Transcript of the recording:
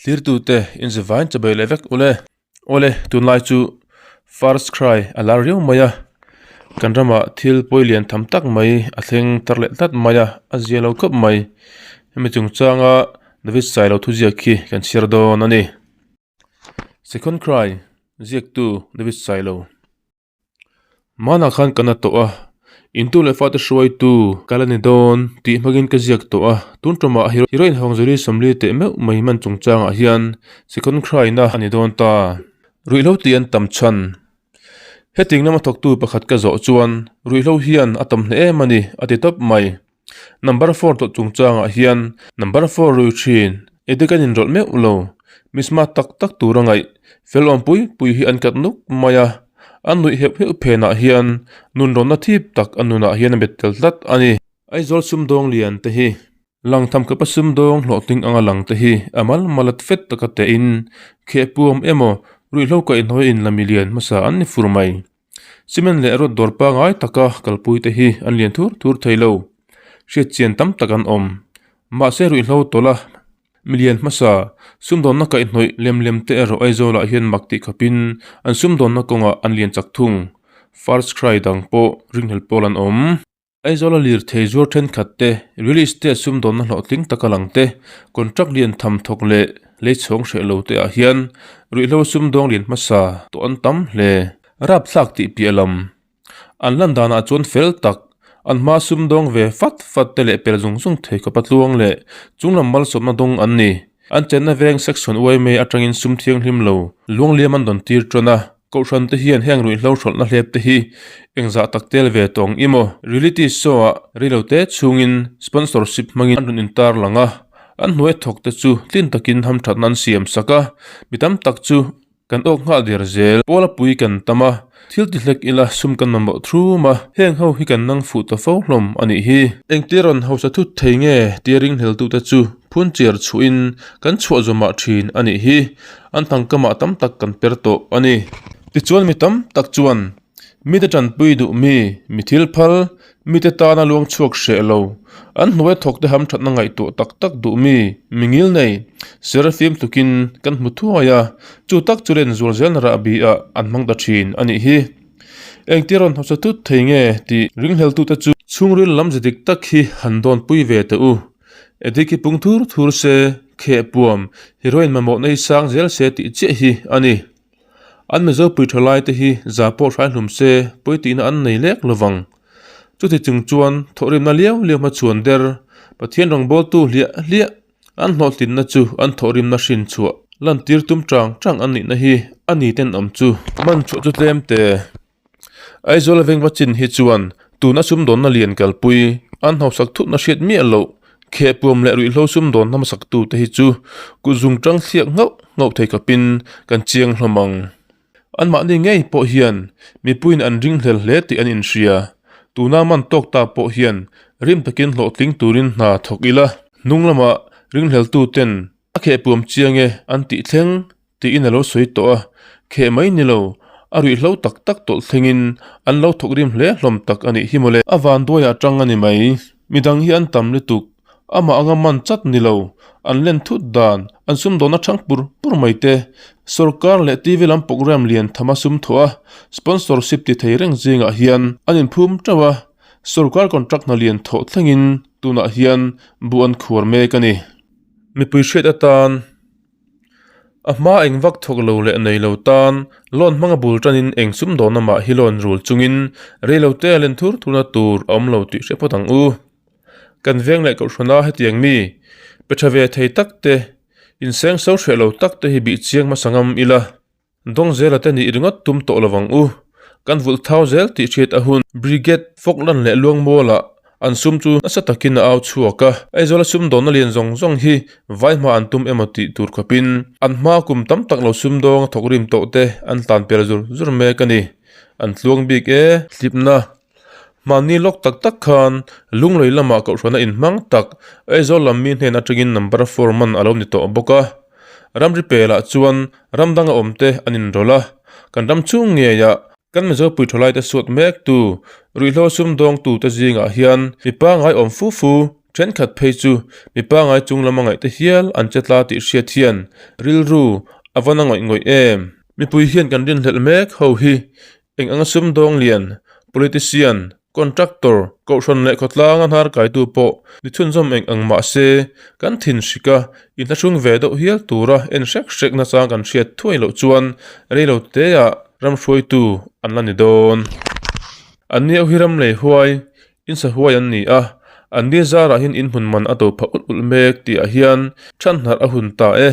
Thlirtute inzivain chabai leh vek ule. Awle, tunlai chu First Cry a lar riau mai a, kan ramah thil pawi lian tham tak mai a thleng tar leh tlat mai a, a zia lo khawp mai. Hemi chungchanga David Sailo thuziak khi kan chhiar dawn a ni. Second Cry ziaktu David Sailo. Hmanah khan ka na tawh a, intu leh fate hruaitu ka la ni dawn tih hmangin ka ziak tawh a, tun tumah heroine Hawngzuri Sawmli teh meuh mai hman chungchangah hian Second Cry-na a ni dawn ta. Ruihhlo tih an tam chhan. Heting lama thawktu pakhat ka zawh chuan ruihhlo hian a tam hle em a ni a ti tawp mai. Number four tawh chungchangah hian number four rui thin ede kan inrawlh meuh lo. Misma tak tak tur a ngaih fel awm pui pui hi an kat nuk mai a, an nuih heuh heuh phenah hian nunrawnna thip tak a nunah hian a bet tel tlat a ni. Aizawl sumdawng lian te hi lang tham khawpa sumdawng hlawhtling anga lang te hi a mal mal at fet taka tein khehpuam emaw ruihhlo kaihhnawih in la milian hmasa an ni fur mai. Cement leh rod dawr pangai taka kalpui te hi an lian thur thur thei lo. Hriat chian tam tak an awm. Mahse ruihhlo tawlh a milian hmasa sumdawnna kaihhnawih lem lem te erawh Aizawlah hian mak tih khawpin an sumdawnna kawngah an lian chak thung. First cry dang pawh ringhlel pawl an awm. Aizawla lirthei zuar thenkhat te, real estate sumdawnna hlawhtling taka lang te, contract lian tham thawk leh lei chhawng hreh lo te ah hian ruihhlo sumdawng lian hmasa tawh an tam hle. Rapthlak tih piah lam an lan danah chuan fel tak, an hma sumdawng ve fat fat te leh pel zung zung thei khawpa tluang leh chunglam malsawmna dawng an ni. An chenna veng section yma atangin sum thianghlim lo luangliam an dawn tir tan a. Kohhran te hian heng ruihhlo hrawlhna hlep te hi engzah tak tel ve tawng i maw? Reality show ah reilote chhungin sponsorship hmangin an rawn intar lang a, an hnuai thawk te chu tlin takin hamthatna an siam sak a, mi tam tak chu kan awk nghal der zel. Pawla pui kan tam a, thil ti hlek ila sum kan mamawh thum a, heng ho hi kan nang fuh ta fo hlawm a nih hi. Engtir rawn hausa thut thei nge tia ringhleltute chu phun chiar chhuahin kan chhuah zawmah thin a nih hi. An thangkamah tam tak kan per tawh a ni. Tichuan mi tam tak chuan mite tanpui duh mi, mi thil phal, mite tana luang chhuak hreh lo, an hnuai thawkte hamthatna ngaihtuah tak tak duh mi, mi ngil nei, Seraphim tlukin kan hmu thuai a, chu tak chu len zual zelna rahbi ah an hmang ta thin a nih hi. Engtir rawn hausa tut thei nge tih ringhleltute chu chhungril lam ze dik tak hi han dawnpui ve teh u. Edik hi pung thur thur se, kheh puam, heroin mamawh nei sang zel se tih chiah hi a ni. An Mizo pui tha lai te hi za pawh hrai hlum se pawi tihna an nei lek lovang. Chuti chung chuan thawhrimna liau liau hmachhuan der, Pathian rawngbawltu hliah hliah an hlawhtlinna chu an thawhrimna hrin chhuah lantir tum chang chang an nihna hi a ni tenawm chu. Man chhuah chu tlem te. Aizawl vengva chin hi chuan tuna sumdawnna lian kalpui an hausak thutna hriat miah loh khehpuam leh ruihhlo sumdawn hmasak tute hi chu kut zung tang thliak nghauh nghauh thei khawpin kan chiang hlawm ang. Anmahni ngei pawh hian mipuiin an ringhlel hle tih an inhria. Tuna man tawk ta pawh hian rim takin hlawhtling turin hna thawk ila hnung lamah ringhleltuten a khehpuam chiang e an tih thleng Tiin a lo sawi tawh a, kheh mai ni lo, a ruihhlo tak tak tawlh thlengin an lo thawk rim hle hlawm tak a nih hi mawle. A vanduaiah tang a ni mai, midang hi an tam lutuk, amah anga man chat ni lo, an len thut dan, an sumdawnna thang pur pur mai te, sawrkar leh TV lam programme lian tham a sum thawh a, sponsorship ti thei reng zingah hian an inphum teuh a, sawrkar contract hna lian thawh thlengin tunah hian bu an khuar mek a ni. Mipui hriat atan. A hma eng vak thawk lo leh nei lo tan loan hmanga bul tanin eng sumdawnna mah hi loan rul chungin rei lo te a len thur thurna tur a awm lo tih hre phawt ang u. Kan veng leh kohhrana hetiang mi pe tha ve thei tak te, inseng so hreh lo tak te hi bih chiang hmasa ngam ila. Dawngzela te nih ringawt tum tawh lo vang u. Kan vulh thau zel tih hriat a hun. Brigade, Falkland leh Luangmualah an sum chu nasa takin a au chhuak a. Aizawla sumdawnna lian zawng zawng hi vai hma an tum emaw tih tur khawpin an hma kum tam tak lo sumdawng a thawk rim tawh te an tlan per zur zur mek a ni. An tluang bik e. Hlipna Mahni lawk tak tak khan Lunglei lamah kohhrana inhmang tak Aizawl lam mi hnen atangin number four man a lo ni tawh bawk a. Ramri pelah chuan ram danga awmte an inrawlh a, kan ram chhung ngeiah kan Mizo puithawlaite suat mektu ruihhlo sumdawngtute zingah hian mi pangngai awm fu fu. Thenkhat phei chu mi pangai chung lama ngaihte hial an che tla tih hriat hian rilru a va na ngawih ngawih em? Mipui hian kan rinhlelh mek ho hi eng anga sumdawng lian, politician, contractor, kohhran leh khawtlanga hnar kaitu pawh ni chhunzawm eng ang mah se kan thin hrik a, inhlahrung ve deuh hial tura en hrek hrek nachang kan hriat thuai loh chuan reilo teah ram hruaitu an la ni dawn. An ni ho hi ram lei huai, in sahuai an ni a, an ni zarah hian inhmun man a to phah ulh ulh mek tihah hian than hnarh a hun ta e.